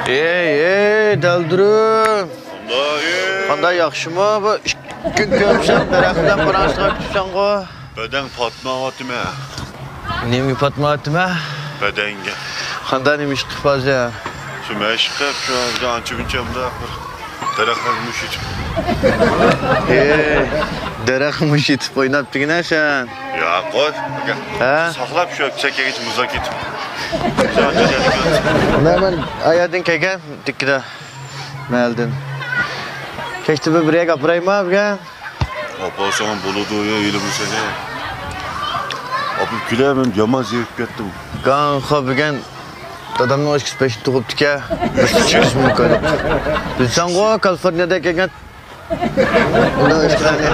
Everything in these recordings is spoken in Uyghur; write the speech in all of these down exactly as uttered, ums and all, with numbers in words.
ئەي، ئەي، دەلدۈرۈم. قانداق، ياخشىمۇ؟ بۇ ئىككى كۈن كۆرۈپسەن، دەرەخ بىلەن پاراڭلىشىپ كېتىپسەنغۇ. بەدەڭ پاتمايۋاتىمەن. نېمىگە پاتمايۋاتىمەن؟ بەدەڭگە. قانداق، نېمە ئىش قىلىپ ھازىر؟ شۇ مەشىق قىلىپ، شۇ ئانچە-مۇنچە مۇنداق بىر دەرەخلەرنى مۇشۇيتىپ. ئەي، دەرەخ مۇشۇيتىپ ئويناپ دېگىنە سەن. ياق، قوي. ھە؟ ساقلاپ شۇ چەككىگىچە مۇزلاپ كېتىپ. مانا مەن ئاياردىن كەلگەن، دىككىدە مەھەلدىن. كەچتە بىر، بىر يەرگە ئاپىرايما بۈگۈن؟ ئاپارساڭ بولىدۇ، يا، ھېلىمۇ سېنى. ئاپىرىپ كېلە، مەن يامان زېرىكىپ كەتتىم. گاڭخا بۈگۈن دادامنىڭ ئىككىسى پەشنى تۇغۇپتىكەن. بىز چىقىشىمىز مۇمكىن. بىلسەڭغۇ، كالىفورنىيەدە كەلگەن. ئۇنىڭ ئىككىلەرنى.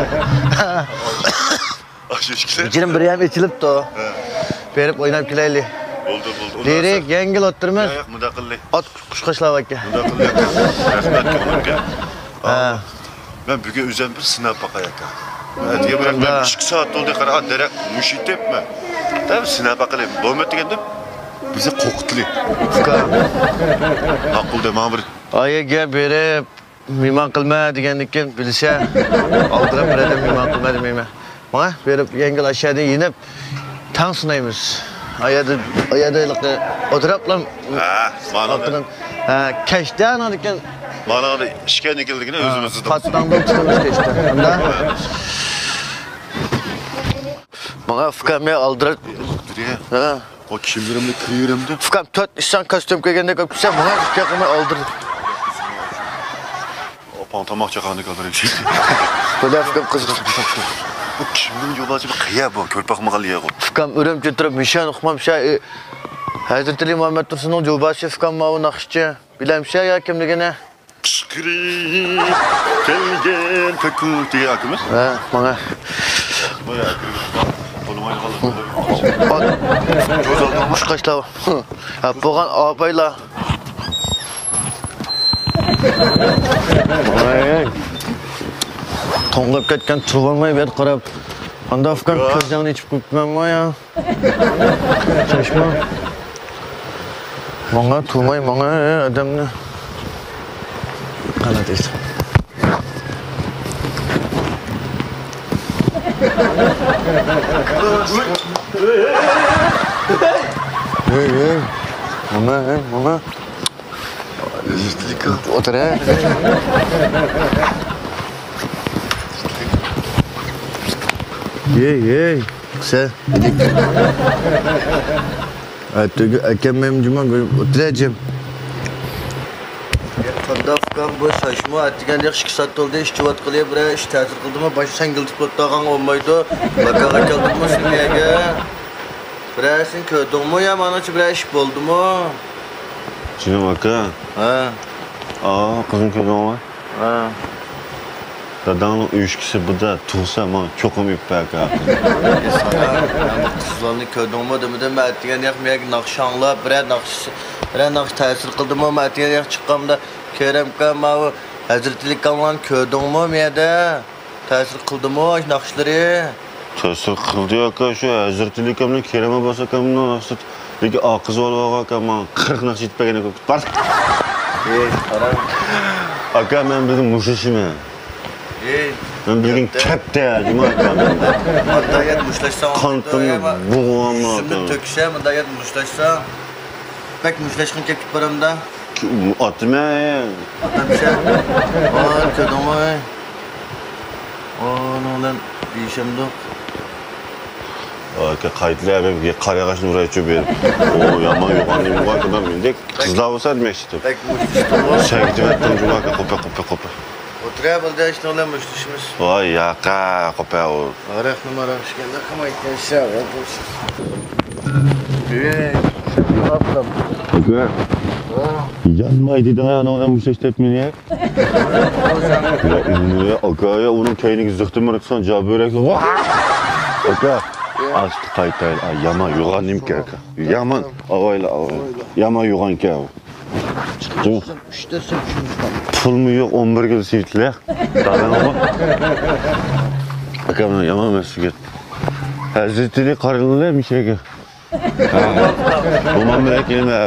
ئاشۇ ئىككىلەر. بېجىرىم بىر يەم ئېچىلىپتۇ. ھە. بېرىپ ئويناپ كېلەيلى. بولدى، بولدى. ئۇنداق دېرەك، بولسا. يەڭگىل ئولتۇرىمىز. ياق، ياق، مۇنداق قىللى. ئات قۇشقاچلار ئاكا. مۇنداق قىللى، ئاكا. رەھمەت، كۆڭلۈمگە. ھە. مەن بۈگۈن ئۆزۈم بىر سىناپ باقاي، ئاكا. مەن دېگەن بىراق، مەن ئىككى سائەت بولدى، قارا، دەرەخ مۇشۇيتىپمەن. دەپ سىناپ باقىلى. بولمىدى دېگەندىم، بىزنى قورقۇتتى. ئۇكا. ماقۇل دە، ماڭا بىر. ئايىگە بېرىپ، مېھمان قىلما دېگەندىن كېيىن بىلسە، ئالدىراپ بىر ئادەم مېھمان قىلما دېمەيمەن. ماڭا بېرىپ، يەڭگىل ئاشۇ يەردىن يېنىپ، تەڭ سىنايمىز. ئايادا، ئايادا ئولتۇراپلا. ھە، مانا. ھە، كەچتە ئانىڭدىن كېيىن. مانا ئىشكەن ئىكەنلىكىنى ئۆزىمىز. پاتتاڭدىن تۇتىمىز كەچتە. ئۇندا. ماڭا ئۇكام ئالدىراپ. ھە. ئۇ كىيىملىرىمنى كىيىۋېرەمدۇ؟ ئۇكام، تۆت ئىشان كاستيۇم كىيگەندەك بولۇپ كەتسە، ماڭا ئىككى قىلماي ئالدىر. ئاپاڭ تاماق چاققاندەك ئالدىرىڭ. بۇ دەپ ئۇكام قىزىق. بۇ كىمنىڭ جوباسى؟ بۇ قەيە بۇ؟ كۆرۈپ باقمىغانلا يەرغۇ. ئۇكام، ئۈرۈمچى تۇرۇپ نىشان ئۇقمامسە، ئى، ھەزرىتى ئالى مۇھەممەد تۇرسۇننىڭ جوباسى ئۇكام، ماۋۇ ناخشىچى. بىلەمسە يا كىملىكىنى؟ قىچقىرىپ كەلگەن كاكۇ دېگەن ئاكىمىز. ھە، ماڭا. قۇشقاچلار. ھە، بولغان ئاپايلار. توڭلاپ كەتكەن تۇرۇۋالماي بۇ يەردە قاراپ. ئاندا ئۇكام كۆزۈڭنى ئېچىپ قويۇپتىمەنغۇ يا. چاچما. ماڭا تۇرماي، ماڭا، ئە، ئادەمنى. قانات ئېيتىپ. ھەي، ھەي. ماڭا، ھەي، ماڭا. ئولتۇر، ھە. ھەي، ھەي. سەن. ئەتىگە ئەكەلمەيمەن جۇما، ئولتۇر جىم. قانداق ئۇكام، بۇ شاشمۇ ئەتىگەن ياخشى ئىككى سائەت بولدى، ئىچىۋاتقىلى، بىرەر ئىش تەسىر قىلدىمۇ؟ باشقا سەڭگىلتىپ ئولتۇرغانغا بولمايدۇ. باكاغا كەلدىڭمۇ سىلى يەرگە؟ بىرەرسىنى كۆردۈڭمۇ يا مانىچە بىرەر ئىش بولدىمۇ؟ جېنىم ئاكا. ھە. ئا، قىزنى كۆردۈڭمۇ؟ ھە. داداڭنىڭ ئۆچكىسى بۇدا تۇغسا، ماڭا چوقۇم ئېلىپ بەر ئاكا. ئەي ساراڭ، مەن بۇ قىزلارنى كۆردۈڭمۇ دېمىدىم، مەن ئەتىگەن ياق مېگە ناخشا ئاڭلاپ، بىرەر ناخشا، بىرەر ناخشا تەسىر قىلدىمۇ، مەن ئەتىگەن ياق چىققاندا، كېرەمكا، ماۋۇ ھەزرىتى ئاكاڭلارنى كۆردۈڭمۇ مەيەردە؟ تەسىر قىلدىمۇ ئاشۇ ناخشىلىرى؟ تەسىر قىلدى ئاكا، شۇ ھەزرىتى ئاكامنىڭ كېرەم ئابباس ئاكامنىڭ ناخشىسى، لېكىن ئاقىز ۋالىۋالغا ئاكا ماڭا قىرىق ناخشا ئېيتىپ بەرگەن ئاكا. بار. ئېي، قارا. ئاكا، مەن بۈگۈن مۇشتلىشىمەن. ئېي، مەن بۈگۈن كەپتە، جۇما ئاكا مەن. مۇنداق يەردە مۇشتلاشساڭ، قانىتىمنى بوغۇۋالما ئاكا. يۈزۈمدىن تۆكسە، مۇنداق يەردە مۇشتلاشساڭ. بەك مۇشتلاشقۇم كېلىپ كېتىپ بارامدا. ئاتىمەن. ئاتامسەن. ئا، كۆردۈڭمۇ؟ ئۇنىڭ بىلەن دېيىشەمدۇق. ئاكا، قايتىلى ئەبەمگە قارىياغاچنى ئۇرايچۇ بېرىپ. ئۇ يامان يوغان نېمە بار ئاكا، مەن مېندەك قىزلار بولسا نېمە ئىشلىتىپ. بەك مۇشتلىشتىڭغۇ. سەگىتىۋەتتىڭ جۇما ئاكا، قوپە، قوپە، قوپە. ئولتۇرە، بولدى، ئىشنىڭ بىلەن مۇشتلىشىمىز. ۋاي ياقا، قوپە ئۇ. ھاراقنى ماراق ئىچكەندە قىلمايتتىڭ، شۇ. ئاكا، يانماي دېدىڭ ئانىڭ بىلەن مۇشتلىشىپ مېنى. يا، ئاكا، يا، ئۇنىڭ كەينىگە زىختىمۇ رىقسان جابىرەك. ئاكا، ئاشتى قايتايلى. ئا، يامان يوغان نېمىكەن ئاكا. يامان، ئاۋايلا، ئاۋايلا. يامان يوغانكەن ئۇ. پۇلمۇ يوق، ئون بىرگە سېتىلە. داداڭمۇ؟ ئاكا، مانا يامان ئەمەس يىگىت. ھەزرىتىنى قارىلىلە مىشەگە. ھە. بۇمان بىلەن كېلىمە.